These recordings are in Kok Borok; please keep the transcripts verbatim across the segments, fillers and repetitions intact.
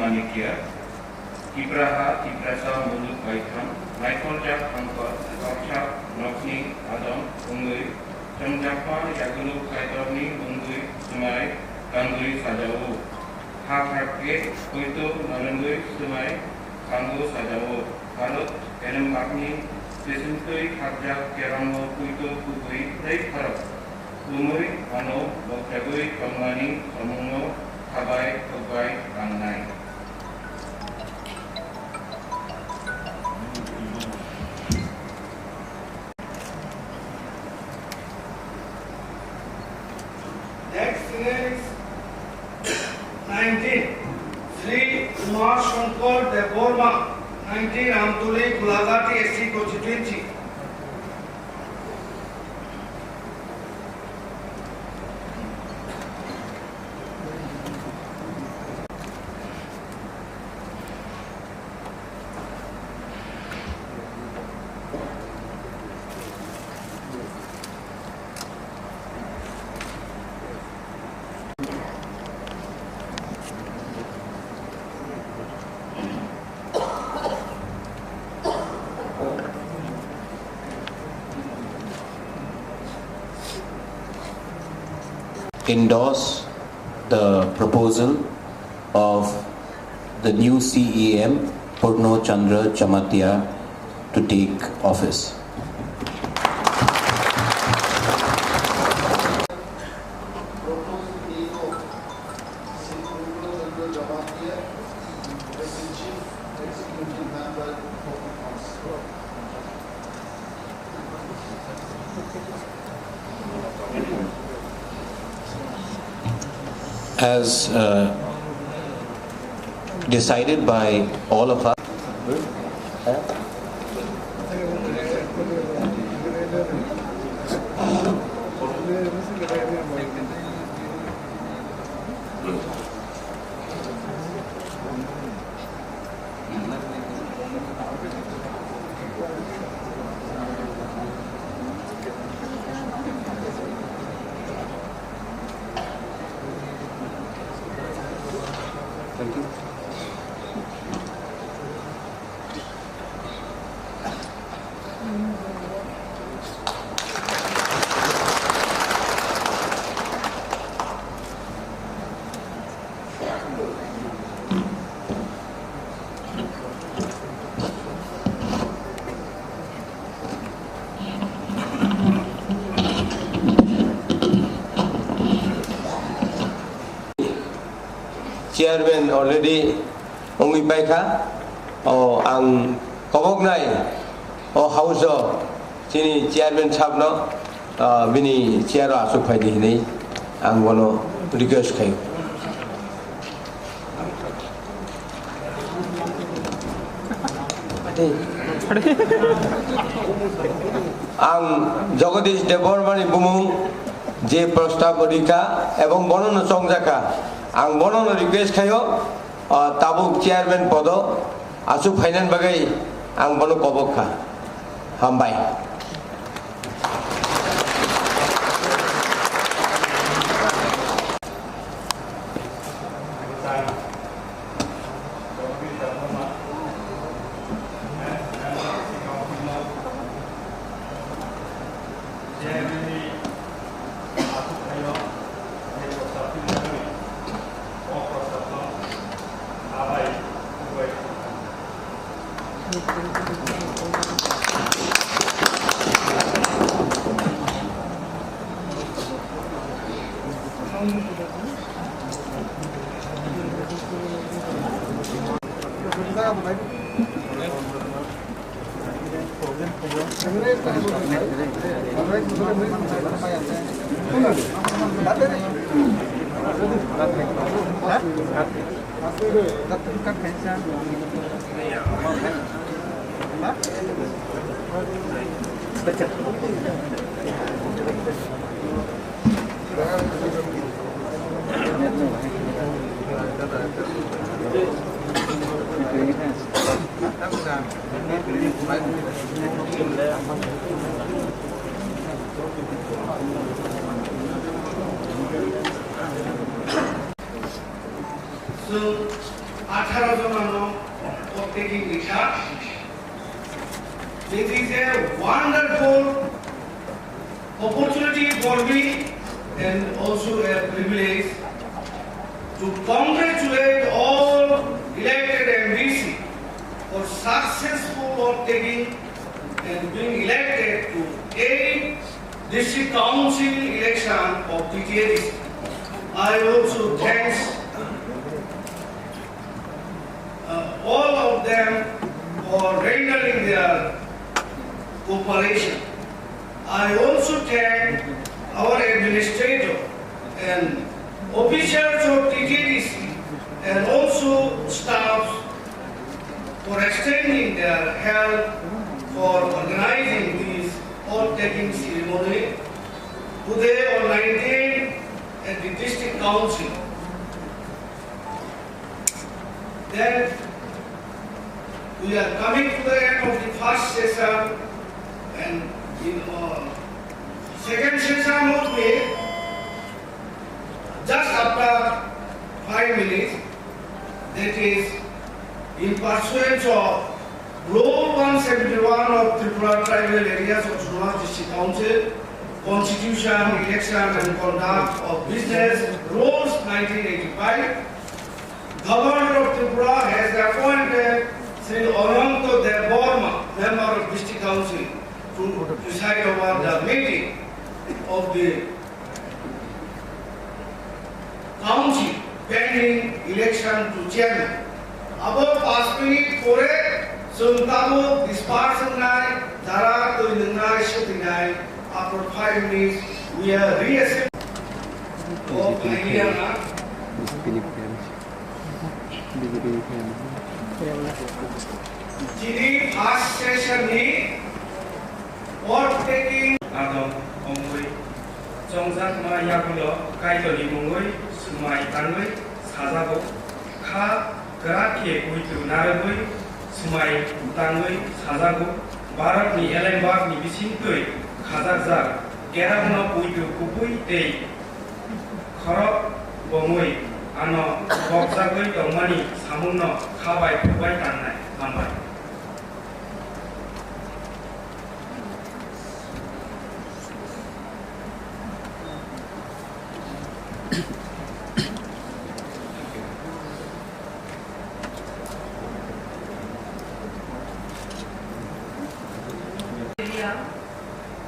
Manikya, Tipraha, Tiprasa, Muluk Baithang, Naikholjak Hangkor, Kokchak Nokni Adong, Wngwi, Chongjakma, Yagulu, Kaitorni, Wngwi, Swmai, Kangwi, Sajao, Hakrakhe, Koito, Narwngwi, Swmai, Kango, Sajao, Bharat, Kerembakni, Bisingtwi, Hakjak, Keramo, Koito, Kubui, Tei Pharok. Lumui ano bokjagwi tongmani samungno khabai khokbai tangnai. Next is nineteen, Sri Umar Shankar Debbarma, nineteen Amtuli, Gulagati S C constituency. Endorse the proposal of the new C E M, Purno Chandra Jamatia, to take office. As, uh, decided by all of us. Thank you. Chairman already wngwi paikha. O, ang koboknai o house o chini chairman sabno, ah, bini chair o aswk phaidi hinwi ang bono request khaio. Ang Jagadish Debbarmani bumung je prostab rikha ebong bono no chongjakha, ang bono no request khaio, ah, tabuk chairman podo aswk phainan bagwi ang bono kobok kha. Hambai. Chwng Atharo jonano off-taking rikha. This is a wonderful opportunity for me and also a privilege to congratulate all elected M D C for successful off-taking and being elected to eight District Council election of T T A D C. I also thanks uh, all of them for rendering their cooperation. I also thank our administrator and officials of T T A D C and also staffs for extending their help for organizing this oath-taking ceremony today on nineteenth at the District Council. Then we are coming to the end of the first session, and in uh, second session would be just after five minutes. That is, in pursuance of Rule one seventy-one of Tripura Tribal Areas Autonomous District Council, Constitution, Election and Conduct of Business Rules nineteen eighty-five, Governor of Tripura has appointed Shri Ananta Debbarma, Member of District Council, to preside over the meeting of the Council pending election to chairman. Abo panch minute pore chwng tabuk disperse wngnai, jara twi nwngnai, swtwinai, after five minutes we are reassembled. O phailiya na. Chini first session ni oath taking. Adong ongwi chongjakma yagulo Kaitorni mungwi swmai tangwi sajago. Kha kwrak khe poito narwgwi swmai tangwi sajago. Bharatni elembakni bisingtwi khajakjak kerakno poito kubui tei khorok bomwi ano bokjagwi tongmani samungno kha bai khuk bai tangnai. Hambai.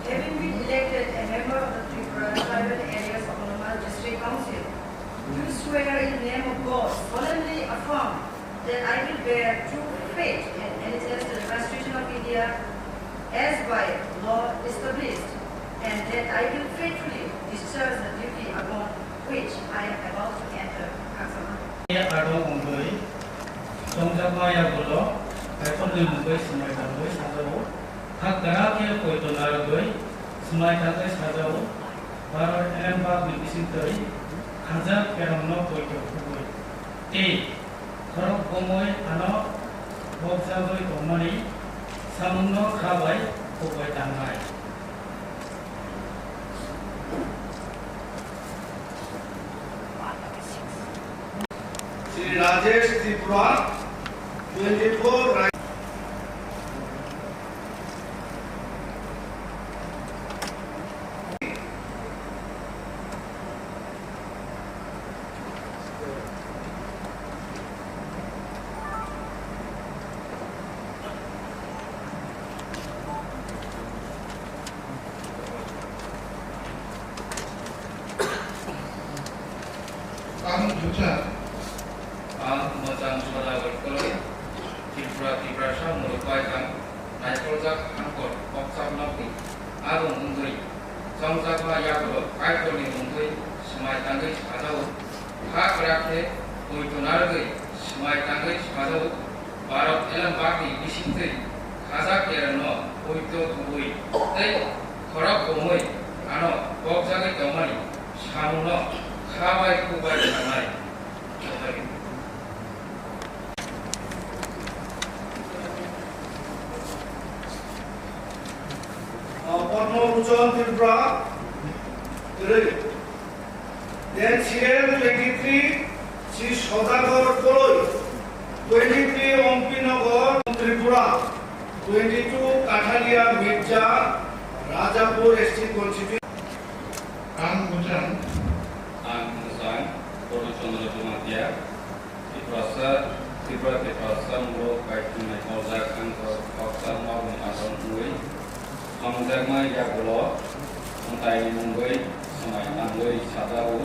Having been elected a member of the Tripura Tribal Areas Autonomous District Council, do swear in name of God, solemnly affirm that I will bear true faith and allegiance to the Constitution of India as by law established, and that I will faithfully discharge the duty upon which I am about to enter. Khakchangma. Adong ongwi chongjakma yagulo Kaitorni mungwi swmai tangwi sajago. Kha kwrak khe poito narwgwi swmai tangwi sajago. Bharat elembakni bisingtwi khajak kerakno poito khugwi tei khorok bomwi ano bokjagwi tongmani samungno kha bai khuk bai tangnai. Shri Rajesh Tripura, twenty-four. Ang Jucha. Ang Mojang Soda Golkoi, Tripura, Tiprasa Muruk Baithang, Naikoljak Hangkor, Kokchap Nokni, Adong Wngwi, Chongjakma Yagulo, Kaitorni Wngwi, Swmai Tangwi Sajao, Kha Kwrak Khe, Poito Narwgwi, Swmai Tangwi Sajao, Bharat elembakni bisingtwi khajak kerongno poito khugwi tei khorok bomwi ano bokjagwi tongmani samungno kha bai khuk bai thangnai. Padma Bhushan Tripura, three. Then C M twenty-three, Shri Sodakar Koloi. Twenty-three Ompi Nagar, Tripura. Twenty-two Kathalia Mirza, Rajapur S T constituency. Ang Bhutan. Ang Bhutan, Purna Chandra Jamatia. Tiprasa, Tripura Tiprasa muro kaichung naikolja khang kok koksa mokni adon wngwi, hamjakma yagulo mwtaini mungwi swmai tangwi sajao,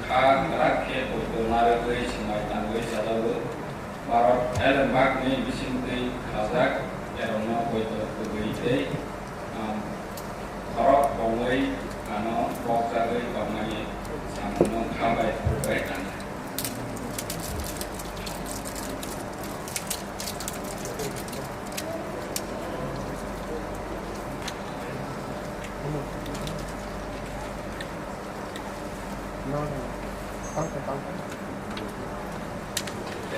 kha kwrak khe poito narwgwi swmai tangwi sajao. Bharat elembakni bisingtwi khajak erongno poito kwbwi tei Ang khorok kongwi ano pokjagwi tongmani samungno kha bai phurbai tangkha.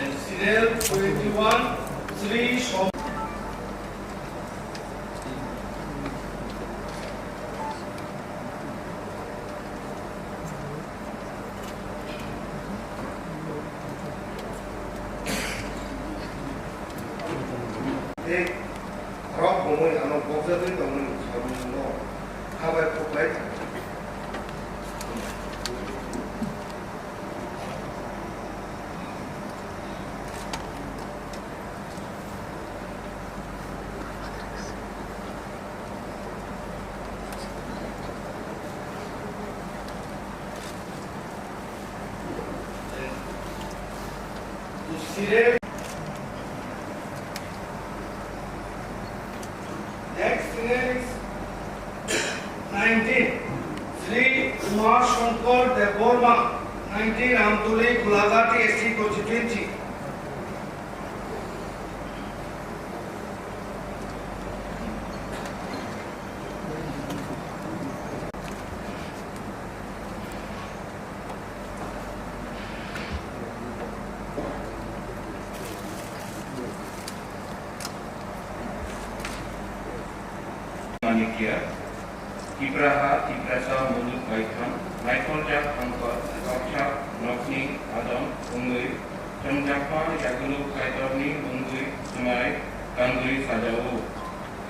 And serial twenty-one, Sri Som- Tei khorok bumui ano bokjagwi tongmani samungno kha bai phuk bai tangkha. Next is nineteen, Sri Uma Shankar Debbarma, nineteen Amtuli, Gulagati S T constituency. Manikya, Tipraha, Tiprasa, Muluk Baithang, Naikolja Khangkor, Baksa, Nokni, Adong, Ungui, Chongjapa, Yagulu, Kaitorni, Ungui, Sumai, Kangui, Sajau.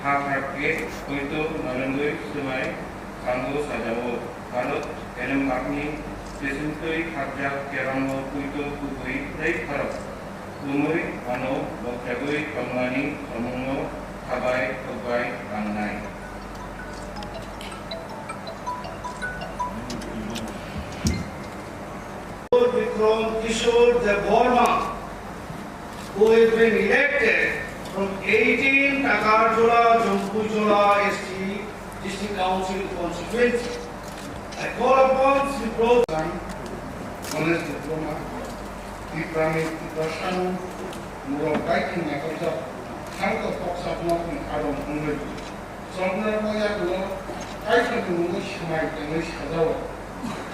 Ha khakhe poito narwgwi swmai thango sajao. Bharat elembakni bisingtwi khakjak kerango poito kubui tei khorok. Bumui ano bokjagwi tongmani samungno khabai khukbai tangnai. Bikram Kishore Debbarma. Who has been elected from eighteen Takarjora Jampuijora S T District Council constituency. I call upon Sri Pro- Ganesh Debbarma, Tiprani Tiprasano murok baithang naikojak, thangkok koksapnokni adong wngwi. Chondro Moya kulo Kaitorni mungwi swmai tangwi sajao.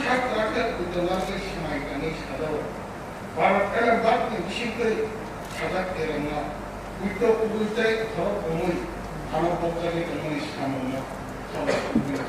Kha kwrak khe kutonarwi swmai tangwi sajao. Bharat elembakni bisingtwi sajak terengno, buito kubui tei khorok bumui ano bokjagwi tongmani samungno choba kubui.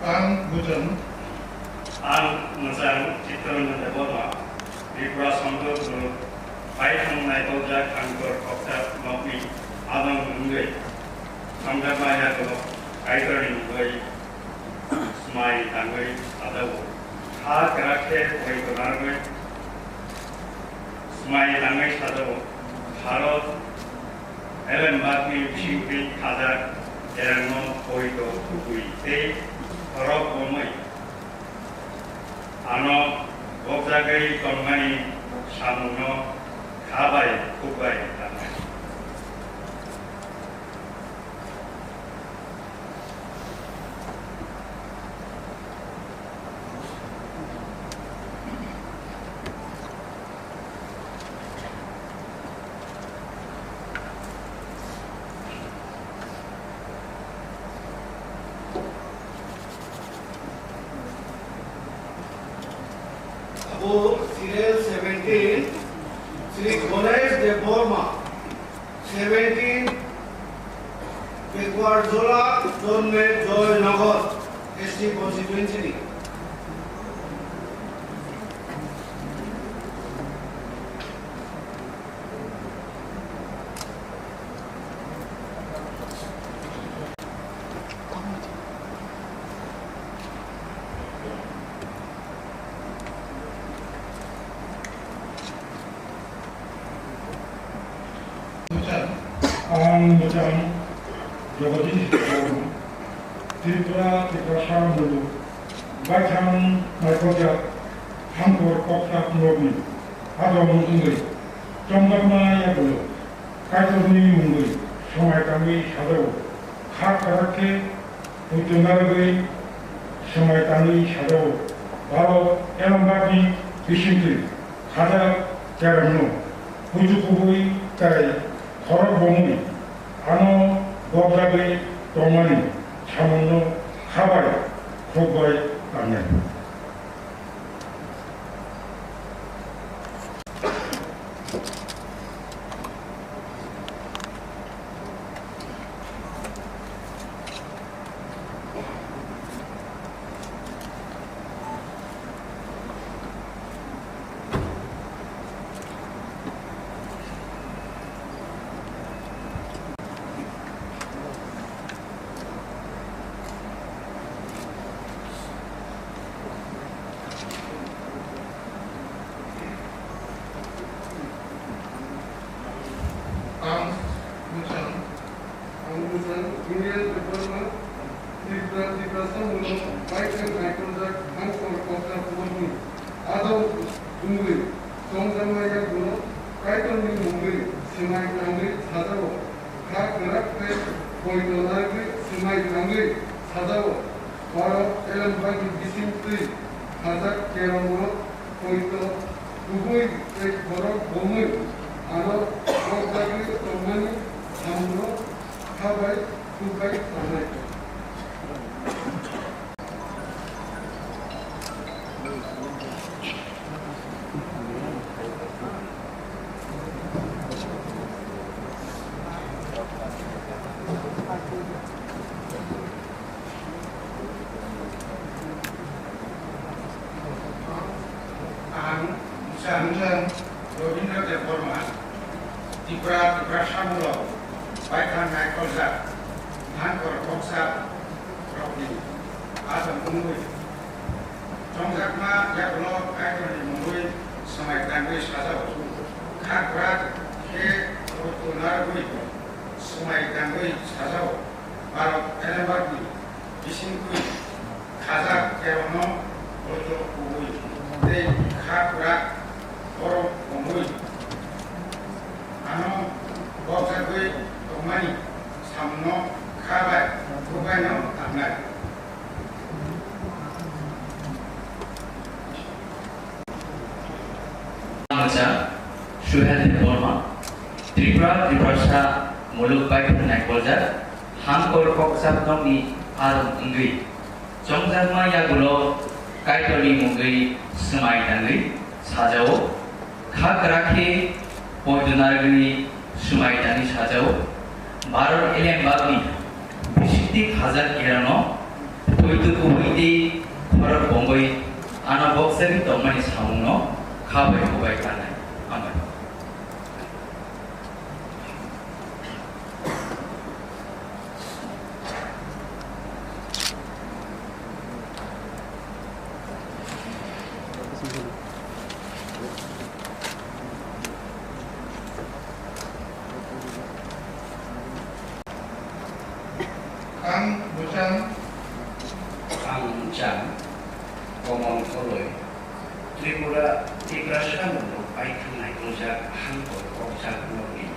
Ang Bhutan. Ang Mwchang Chittaranjan Debbarma, Tripura Songkor Group, Baithang Naitoljak Angkor Kokthar Nokni Adong Wngwi, Samjakma Yago Kaitorni Mungwi Swmai Tangwi Sajao. Ha kwrak khe poi kwlarwi Swmai Tangwi Sajao. Bharat Elembakni bisingtwi khajak derangno poito kubui tei khorok bomwi ano bokjagwi tongmani samungno kha bai khuk bai tangnai. Book serial seventeen, Shri Ganesh Debbarma, seventeen, Pekuarjhola, Jonme Joynagar, S T constituency ni. Ang Mujang Jagadish Debbarma, Tripura, Tiprasa Muluk Baithang Naikolja Hangkor Kokthap Nokni Adong Wngwi Chongjakma Yagulo Kaitorni Mungwi Swmai Tangwi Sajao. Kha kwrak khe Poito narwgwi swmai tangwi sajao. Baro elembakni bisingtwi khajak kerongno poito kubui tei khorok bomwi ano gobjagwi tongmani samungno kha bai khuk bai tangnai. Ang Mujang, ang Mujang, Ganesh Debbarma, Tripura, Tiprasa Muluk Baithang Naikolja Hangkor Kokthap Nokni Adong Wngwi Chongjakma Yagulo Kaitorni Mungwi Swmai Tangwi Sajao. Kha kwrak khe Poito narwgwi swmai tangwi sajao. Borok elembakni bisingtwi khajak kerongno poito kubui tei khorok bomwi ano kokjagwi tongmani samungno kha bai khuk bai tangnai. Ang Mujang Rabindra Debbarma, Tripura, Tiprasa Muluk Baithang Naikolja Hangkor Kokthap Nokni Adong Wngwi Chongjakma Yagulo Kaitorni Mungwi Swmai Tangwi Sajao. Kha kwrak khe Poito narwgwi Swmai Tangwi Sajao. Borok elembakni bisingtwi khajak kerongno poito kubui tei kha kwrak khorok bomwi ano kokjagwi tongmani samungno kha bai khuk baino tangnai. Ang Mujang Suhel Debbarma, Tripura, Tiprasa Muluk Baithang Naikolja Hangkor Kokthap Nokni Adong Wngwi Chongjakma Yagulo Kaitorni Mungwi Swmai Tangwi Sajao. Kha kwrak khe Poito narwgwi swmai tangwi sajao. Borok elembakni bisingtwi khajak kerongno poito kubui tei khorok bomwi ano kokjagwi tongmani samungno kha bai khuk bai tangnai. Hambai. Ang Mujang. Ang Mujang. Komon Koloi. Tripura, Tiprasa Muluk Baithang Naikolja Hangkor Kokthap Nokni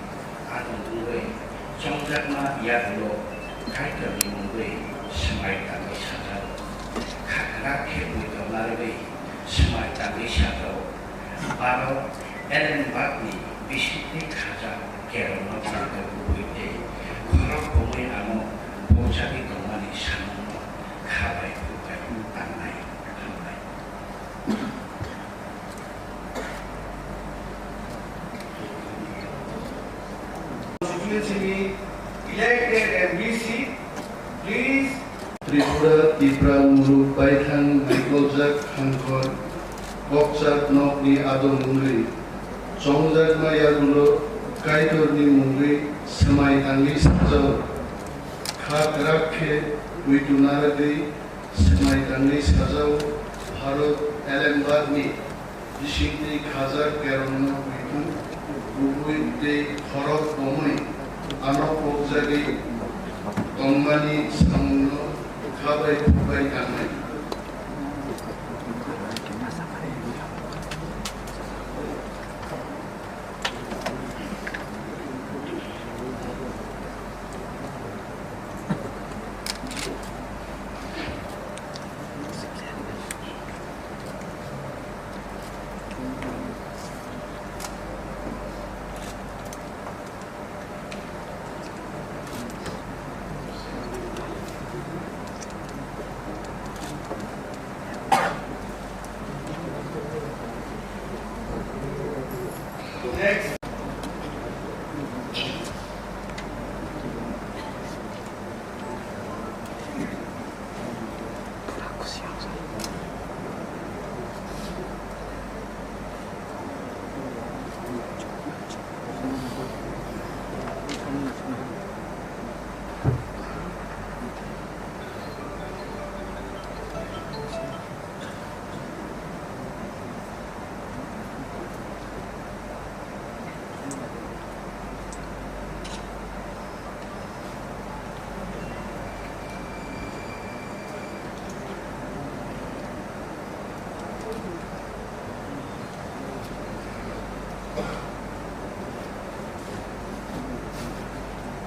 Adong Wngwi Chongjakma Yagulo Kaitorni Mungwi Swmai Tangwi Sajao. Kha kwrak khe Poito narwgwi Swmai Tangwi Sajao. Borok elembakni bisingtwi khajak kerongno poito kubui tei khorok bomwi ano kokjagwi tongmani samungno kha bai khuk bai tangnai. Hambai. Khangkhor, kokchak nokni adong wngwi, chongjakma yagulo Kaitorni mungwi swmai tangwi sajao. Kha kwrak khe uitu narwgwi swmai tangwi sajao. Bharat Alembagni bisingtwi khajak kerongno uitu kubui tei khorok bomwi ano pokjagwi tongmani samungno kha bai khuk bai tangnai.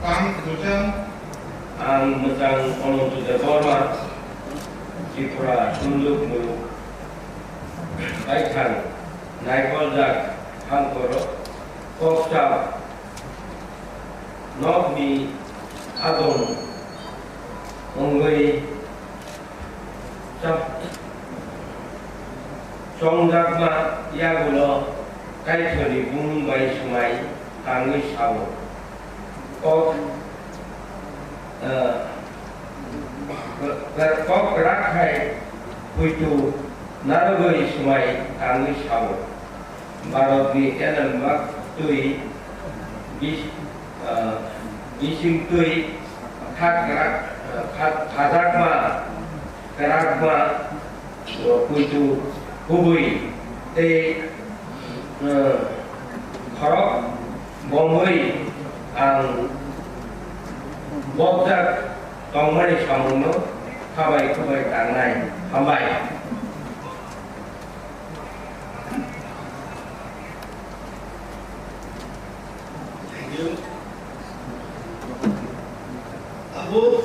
Ang Kujang. Ang Mejang Ananto Debbarma, Tripura Tunduk Mulu, Baithang, Naikoljak, Hangkoro, Kokchap, nokni adong wngwi chap-, chongjakma yagulo Kaitorni bumung bai swmai tangwi sao. Kok, eh, kok kwrak khai puitu narwgwi swmai tangwi sao. Bharatni elembak twi bis-, ah, bising twi kha kwrak, ah, kha-, khajakma kwrakma, ah, puitu kubui tei, ah, khorok bomwi ang bokjak tongmani samungno kha bai khuk bai tangnai. Hambai. Thank you. Abo.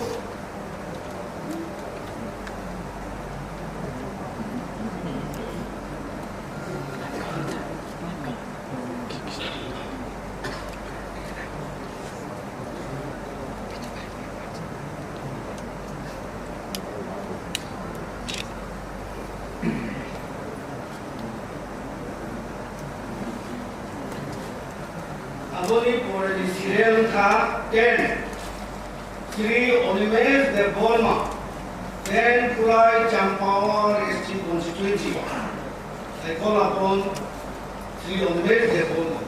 Aboni pore ni serial wngkha ten, Shri Animesh Debbarma, ten Khulai Champawar S T constituency. I call upon Shri Animesh Debbarma.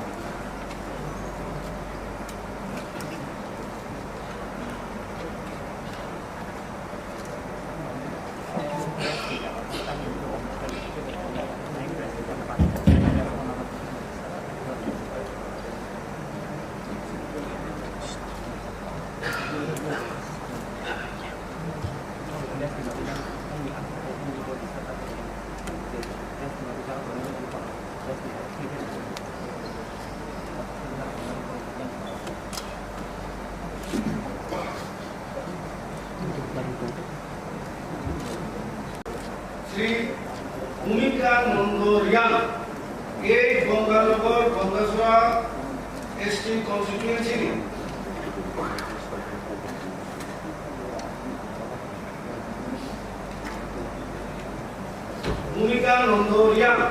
Shri Bhumika Nando Riang, eight Ganganagar Gangasora S T constituency ni. Bhumika Nando Riang.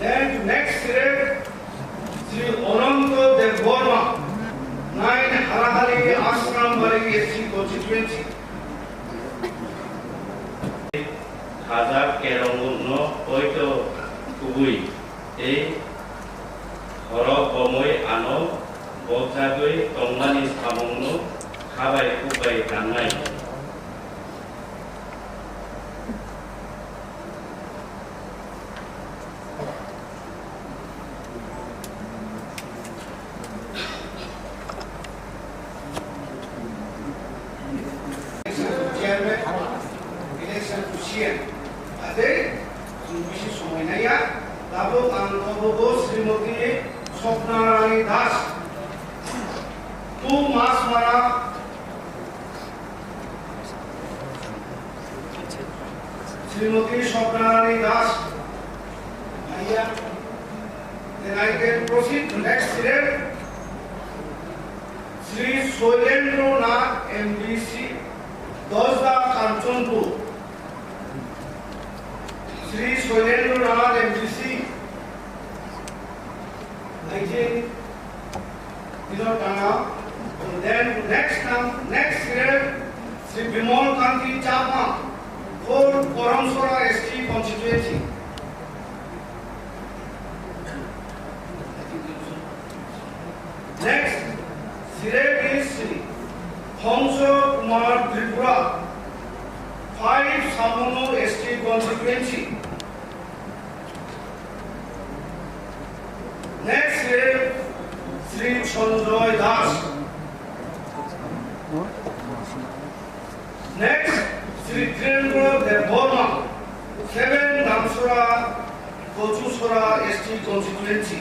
Then next, Shri Ananto Debbarma, nine Halahali. constituency. Khajak kerongno poito kubui tei khorok bomwi ano bokjagwi tongmani samungno khabai khukbai tangnai. Chairman, election official, ate chwng bisi somoi naiya, tabuk ang kobogo Srimoti Swapna Rani Das, two Masmara, Srimoti Swapna Rani Das, Maya. Then I can proceed to next serial. Sri Soilendra Nath M D C, Dosda Kanchanpur. Sri Soilendra Nath M D C, nineteen Dino Tana, then next time, next year, Sri Bimal Kanti Chakma, four Karamsora S T constituency. Next, Sri Hongso Kumar Tripura, five Samono S T constituency. Next, Sri Sanjoy Das. Next, Sri Dhirendra Debbarma, seven Damsora, Kochusora S T constituency.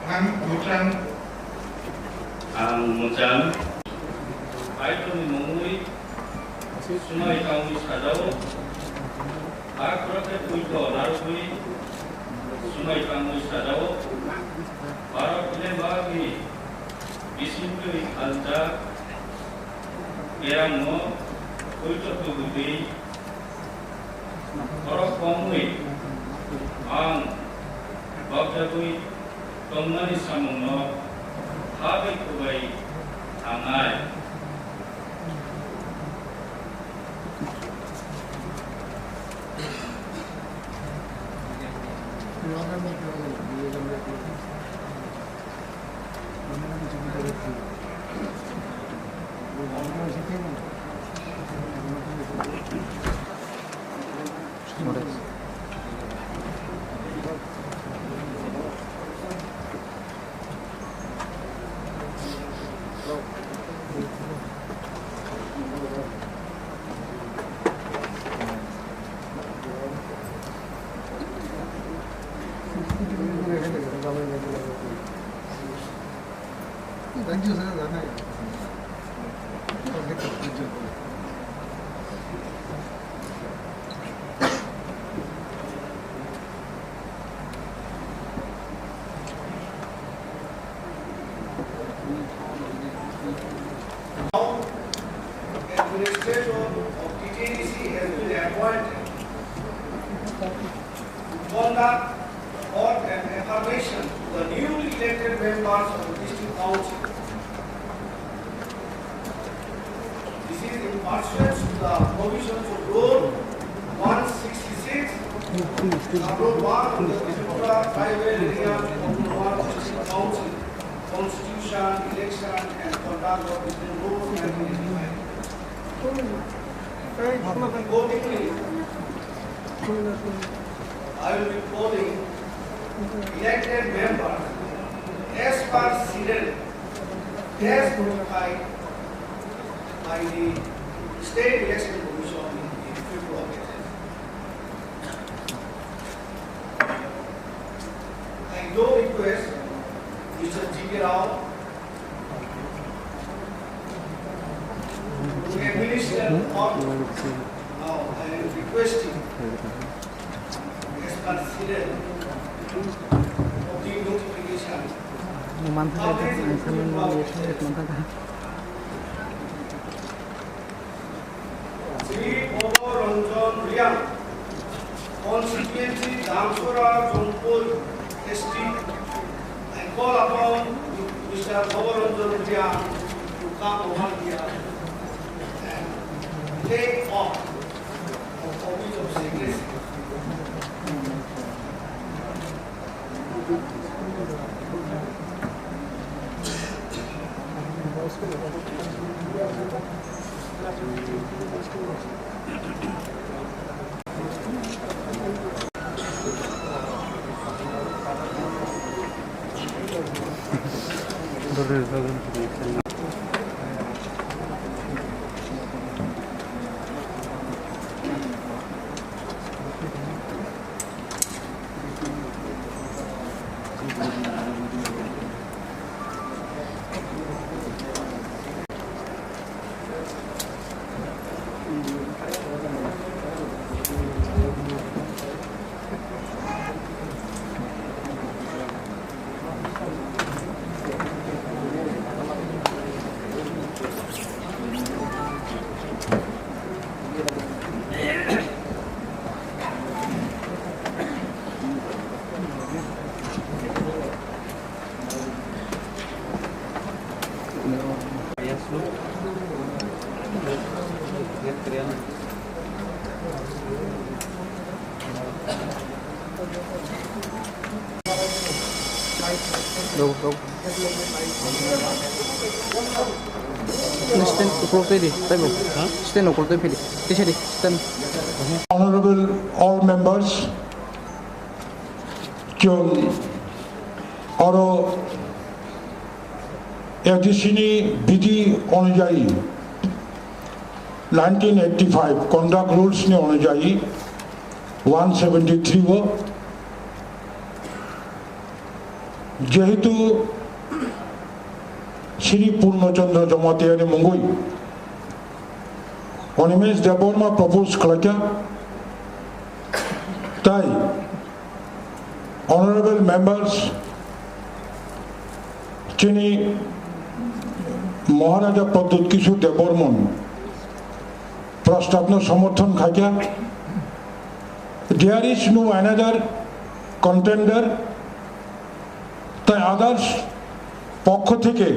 Ang Muchang. Ang Muchang. Kaitorni mungwi swmai tangwi sajao. Hakhorokhe puito narwgwi swmai tangwi sajao. Bharot lembagni bisingtwi khaljak kerangno puito tubutwi. Borok komwi ang bokjagwi tongmani samungno habai kubai thangnai. Administrator of T T D C has been appointed to conduct for an affirmation to the newly elected members of the District Council. This is in pursuance to the provisions of Rule one sixty-six, Rule one of the Tripura Tribal Area Autonomous District Council, Constitution, Election and Conduct of District Rules nineteen eighty-five. Accordingly, I will be calling elected members as per serial as notified by the State Election Commission in Tripura. I do request Mister G K Rao, Administer of, now I am requesting as per serial of the notification. Manthaka, public ang sanin involvement. Manthaka. Shri Bhobo Ranjan Reang, constituency Damsora Jongpur S T. I call upon Mister Bhobo Ranjan Reang to come over here and take off of office of secretary. Stand ukolog twi di, taibo. Ha? Stand ukolog twi phidi. Tisa di, stand. Honorable all members, chwng oro A D C ni bidhi onujayi, nineteen eighty-five conduct rules ni onujayi one seventy-three o jehetu Shri Purno Chandra Jamatia ni mungwi Animesh Debbarma propose khlaikha, tai honorable members, chini Maharaja Pradyut Kishore Debbarman prostabno somorthon khaikha. There is no another contender, tai others পক্ষ থেকে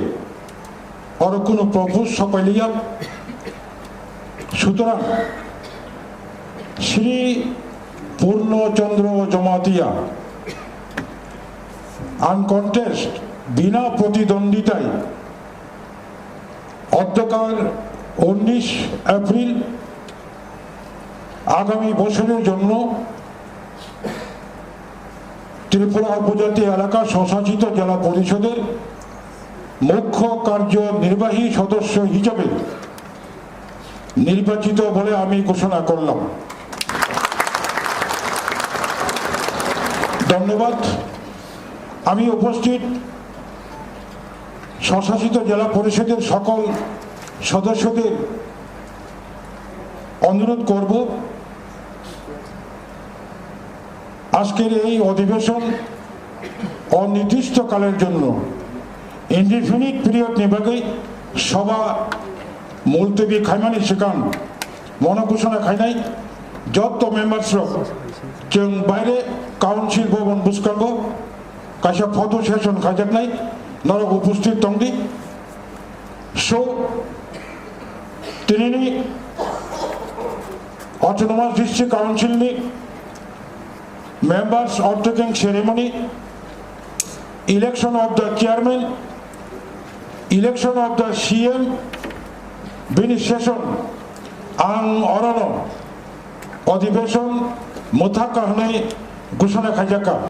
oro kuno propose sopailiya. Sutorang Shri Purno Chandra Jamatia uncontest বিনা প্রতিদ্বন্দ্বিতায় অধ্যকার উনিশ এপ্রিল আগামী বছরের জন্য ত্রিপুরা উপজাতি এলাকা স্বশাসিত জেলা পরিষদের মুখ্য কার্যনির্বাহী সদস্য হিসেবে নির্বাচিত বলে আমি ঘোষণা করলাম। ধন্যবাদ। আমি উপস্থিত স্বশাসিত জেলা পরিষদের সকল সদস্যদের অনুরোধ করব, আজকের এই অধিবেশন অনির্দিষ্টকালের জন্য, indefinite period ni bagwi সভা মুলতবি khaimani swkang mono ঘোষণা khainai joto members rok chwng baire council bhaban bwskango kaisa photo session khaijaknai, norok উপস্থিত tongdi. So, tinini Autonomous District Council ni members oath taking ceremony, election of the chairman, election of the C M, bini session ang orono অধিবেশন mwthakha hwnwi ঘোষণা khaijakha.